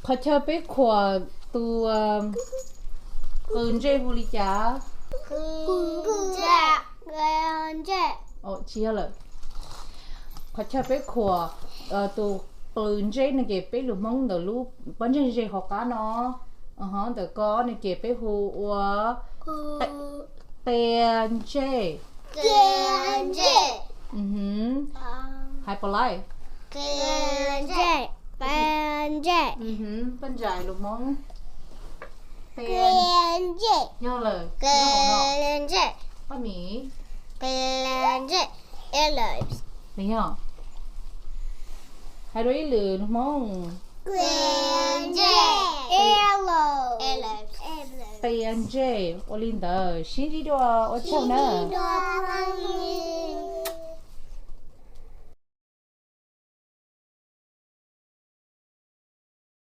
Qhov chaw peb khuam tus qws ntsej hu li cas? Tsis yog lawm. Qhov chaw peb khuam tus qws ntsej no ces peb lus Hmoob ntawm lub pob ntseg ze hauv qab no, ntawm ko no ces peb hu ua qia ntsej. Hais pom lais? Paj ntsais lus Hmoob. Qia ntsej. Yog lawm. Paj mis. Yog. Hais dua ib lwm lus Hmoob. Qia ntsej. Ua li ntawd, sib ntsib dua, ua tsaug nawb.